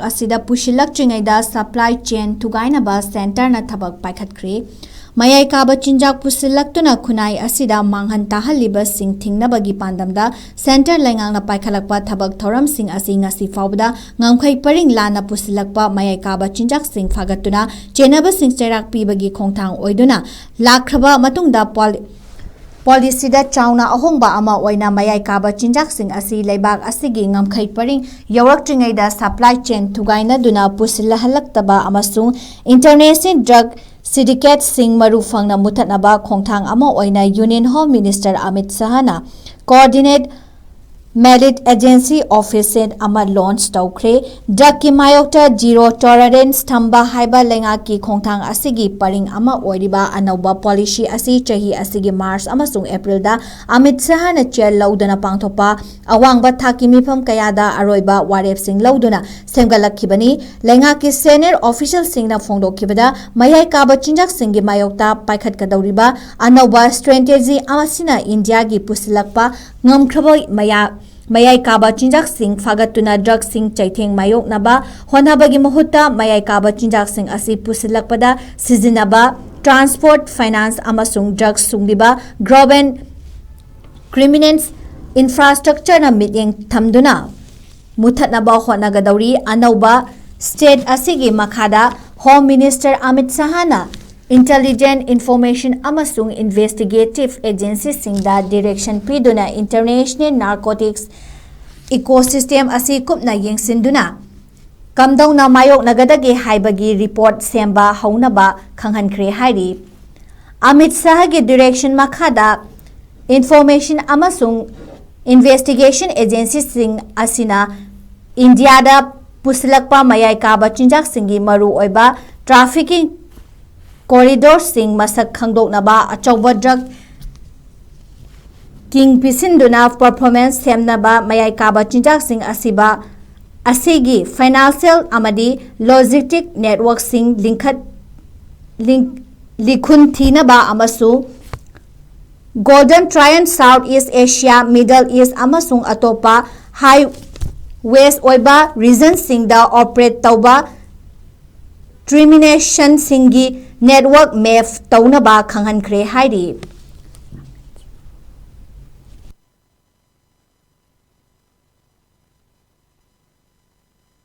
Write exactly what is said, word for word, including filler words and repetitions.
ꯑꯁꯤꯗ ꯄꯨꯁꯤꯜꯂꯛꯇ꯭ꯔꯤꯉꯩꯗ supply chain ꯊꯨꯒꯥꯏꯅꯕ centreꯅ ꯊꯕꯛ ꯄꯥꯏꯈꯠꯈ꯭ꯔꯦ꯫ ꯃꯌꯥꯏ ꯀꯥꯕ ꯆꯤꯟꯖꯥꯛ ꯄꯨꯁꯤꯜꯂꯛꯇꯨꯅ ꯈꯨꯟꯅꯥꯏ ꯑꯁꯤꯗ ꯃꯥꯡꯍꯟ ꯇꯥꯍꯜꯂꯤꯕꯁꯤꯡ ꯊꯤꯡꯅꯕꯒꯤ ꯄꯥꯟꯗꯝꯗ centre ꯂꯩꯉꯥꯛꯅ ꯄꯥꯏꯈꯠꯂꯛꯄ ꯊꯕꯛ ꯊꯧꯔꯝꯁꯤꯡ ꯑꯁꯤ ꯉꯁꯤ ꯐꯥꯎꯕꯗ ꯉꯝꯈꯩ ꯄꯔꯤꯡ ꯂꯥꯟꯅ ꯄꯨꯁꯤꯜꯂꯛꯄ ꯃꯌꯥꯏ ꯀꯥꯕ ꯆꯤꯟꯖꯥꯛꯁꯤꯡ ꯐꯥꯒꯠꯇꯨꯅ ꯆꯦꯟꯅꯕꯁꯤꯡ ꯆꯩꯔꯥꯛ ꯄꯤꯕꯒꯤ ꯈꯣꯡꯊꯥꯡ ꯑꯣꯏꯗꯨꯅ ꯂꯥꯛꯈ꯭ꯔꯕ ꯃꯇꯨꯡꯗ ꯄꯣꯂꯤ-, policyꯗ ꯆꯥꯎꯅ ꯑꯍꯣꯡꯕ ꯑꯃ ꯑꯣꯏꯅ ꯃꯌꯥꯏ ꯀꯥꯕ ꯆꯤꯟꯖꯥꯛꯁꯤꯡ ꯑꯁꯤ ꯂꯩꯕꯥꯛ ꯑꯁꯤꯒꯤ ꯉꯝꯈꯩ ꯄꯔꯤꯡ ꯌꯧꯔꯛꯇ꯭ꯔꯤꯉꯩꯗ supply chain ꯊꯨꯒꯥꯏꯅꯗꯨꯅ ꯄꯨꯁꯤꯜꯂꯍꯜꯂꯛꯇꯕ ꯑꯃꯁꯨꯡ international drug syndicateꯁꯤꯡ ꯃꯔꯨ ꯐꯪꯅ ꯃꯨꯊꯠꯅꯕ ꯈꯣꯡꯊꯥꯡ ꯑꯃ ꯑꯣꯏꯅ Union Home Minister Amit ꯁꯍꯥꯅ coordinate Mallet Agency Office ꯑꯃ launch ꯇꯧꯈ꯭ꯔꯦ꯫ Drugꯀꯤ ꯃꯥꯌꯣꯛꯇ zero tolerance ꯊꯝꯕ ꯍꯥꯏꯕ ꯂꯩꯉꯥꯛꯀꯤ ꯈꯣꯡꯊꯥꯡ ꯑꯁꯤꯒꯤ ꯄꯔꯤꯡ ꯑꯃ ꯑꯣꯏꯔꯤꯕ ꯑꯅꯧꯕ policy ꯑꯁꯤ ꯆꯍꯤ ꯑꯁꯤꯒꯤ March ꯑꯃꯁꯨꯡ Aprilꯗ ꯑꯃꯤꯠ ꯁꯍꯥꯅ chair ꯂꯧꯗꯨꯅ ꯄꯥꯡꯊꯣꯛꯄ ꯑꯋꯥꯡꯕ ꯊꯥꯛꯀꯤ ꯃꯤꯐꯝ ꯀꯌꯥꯗ ꯑꯔꯣꯏꯕ ꯋꯥꯔꯦꯞꯁꯤꯡ ꯂꯧꯗꯨꯅ ꯁꯦꯝꯒꯠꯂꯛꯈꯤꯕꯅꯤ꯫ ꯂꯩꯉꯥꯛꯀꯤ senior officialꯁꯤꯡꯅ ꯐꯣꯡꯗꯣꯛꯈꯤꯕꯗ, ꯃꯌꯥꯏ ꯀꯥꯕ ꯆꯤꯟꯖꯥꯛꯁꯤꯡꯒꯤ ꯃꯥꯌꯣꯛꯇ ꯄꯥꯏꯈꯠꯀꯗꯧꯔꯤꯕ ꯑꯅꯧꯕ strategy ꯑꯁꯤꯅ ꯏꯟꯗꯤꯌꯥꯒꯤ ꯄꯨꯁꯤꯜꯂꯛꯄ ꯉꯝꯈ꯭ꯔꯕ ꯃꯌꯥ-, ꯃꯌꯥꯏ ꯀꯥꯕ ꯆꯤꯟꯖꯥꯛꯁꯤꯡ ꯐꯥꯒꯠꯇꯨꯅ drugꯁꯤꯡ ꯆꯩꯊꯦꯡ ꯃꯥꯌꯣꯛꯅꯕ ꯍꯣꯠꯅꯕꯒꯤ ꯃꯍꯨꯠꯇ, ꯃꯌꯥꯏ ꯀꯥꯕ ꯆꯤꯟꯖꯥꯛꯁꯤꯡ ꯑꯁꯤ ꯄꯨꯁꯤꯜꯂꯛꯄꯗ ꯁꯤꯖꯤꯟꯅꯕ transport, finance ꯑꯃꯁꯨꯡ drug ꯁꯨꯡꯂꯤꯕ global criminals infrastructureꯅ ꯃꯤꯠꯌꯦꯡ ꯊꯝꯗꯨꯅ ꯃꯨꯊꯠꯅꯕ ꯍꯣꯠꯅꯒꯗꯧꯔꯤ꯫ ꯑꯅꯧꯕ state ꯑꯁꯤꯒꯤ ꯃꯈꯥꯗ Home Minister Amit ꯁꯍꯥꯅ intelligence, information ꯑꯃꯁꯨꯡ investigative agencyꯁꯤꯡꯗ direction ꯄꯤꯗꯨꯅ international narcotics ecosystem ꯑꯁꯤ ꯀꯨꯞꯅ ꯌꯦꯡꯁꯤꯟꯗꯨꯅ ꯀꯝꯗꯧꯅ ꯃꯥꯌꯣꯛꯅꯒꯗꯒꯦ ꯍꯥꯏꯕꯒꯤ report ꯁꯦꯝꯕ ꯍꯧꯅꯕ ꯈꯪꯍꯟꯈ꯭ꯔꯦ ꯍꯥꯏꯔꯤ꯫ ꯑꯃꯤꯠ ꯁꯍꯥꯒꯤ direction ꯃꯈꯥꯗ information ꯑꯃꯁꯨꯡ investigation agencyꯁꯤꯡ ꯑꯁꯤꯅ ꯏꯟꯗꯤꯌꯥꯗ ꯄꯨꯁꯤꯜꯂꯛꯄ ꯃꯌꯥꯏ ꯀꯥꯕ ꯆꯤꯟꯖꯥꯛꯁꯤꯡꯒꯤ ꯃꯔꯨꯑꯣꯏꯕ trafficking corridorꯁꯤꯡ ꯃꯁꯛ ꯈꯪꯗꯣꯛꯅꯕ, ꯑꯆꯧꯕ drug king ꯄꯤꯁꯤꯟꯗꯨꯅ performance ꯁꯦꯝꯅꯕ, ꯃꯌꯥꯏ ꯀꯥꯕ ꯆꯤꯟꯖꯥꯛꯁꯤꯡ ꯑꯁꯤꯕ, ꯑꯁꯤꯒꯤ financial ꯑꯃꯗꯤ logistic networkꯁꯤꯡ ꯂꯤꯡꯈꯠ-, ꯂꯤꯡ-, ꯂꯤꯈꯨꯟ ꯊꯤꯅꯕ ꯑꯃꯁꯨꯡ Golden Triangle, South East Asia, Middle East ꯑꯃꯁꯨꯡ ꯑꯇꯣꯞꯄ high ꯋꯦꯁ ꯑꯣꯏꯕ ꯔꯤꯖꯟꯁꯤꯡꯗ ꯑꯣꯄꯔꯦꯠ ꯇꯧꯕ ꯇꯔꯃꯤꯅꯦꯁꯟꯁꯤꯡꯒꯤ ꯅꯦꯠꯋꯥꯔꯛ ꯃꯦꯞ ꯇꯧꯅꯕ ꯈꯪꯍꯟꯈ꯭ꯔꯦ ꯍꯥꯏꯔꯤ꯫